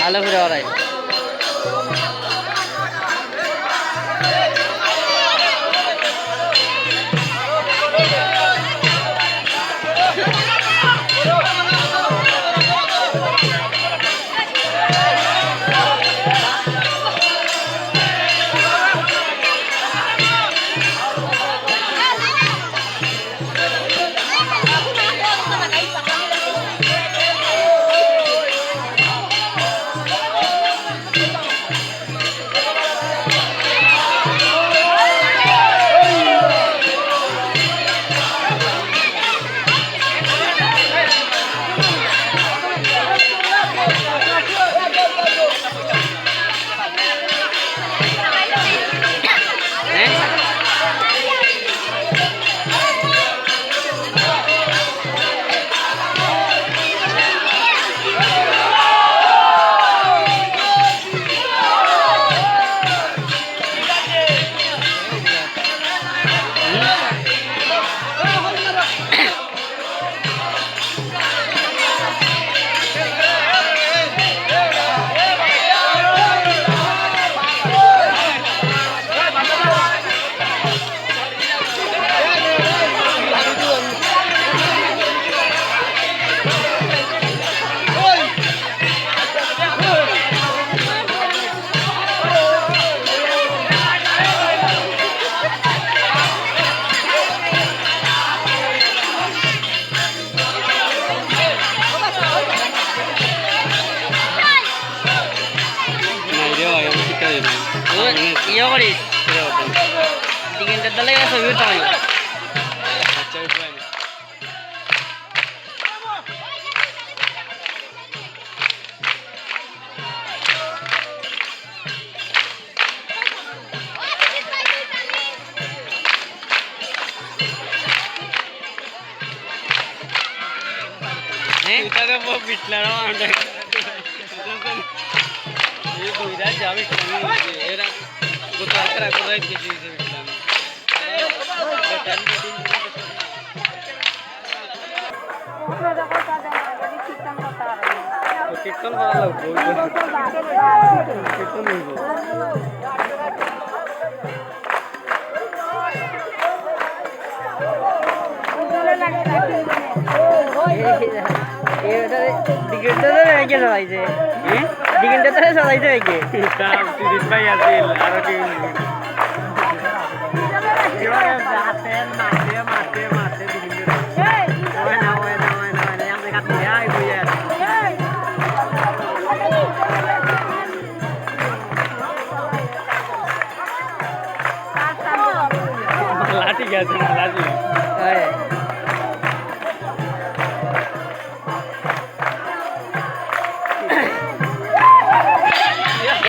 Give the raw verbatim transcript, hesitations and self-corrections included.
ভালো করে ওরাই। নাই রে ভাই, আমি শিক্ষা দিই না। ও, ইয়ে করিস। দিকে ইন্টার দিলে গেছে, ভিড় তো হয়। আচ্ছা, উঠবে না। হ্যাঁ? এটারে বউ বিটলার আমার। এই বইরা যাবে কেন? এরা গত রাতে রাতে রাত গেছে, গেছে বিটলার। তো কীর্তন করা লাগবে, ওই তো। কীর্তন হইব। টিকিটটা তো রেখে সবাইছে। হুম? টিকিটটা তো সবাইছে রেখে। তা টিকিট পাই আছে, আরো টিকিট। মারতে, মারতে, মারতে, মারতে। লাঠি গেছে না, লাঠি।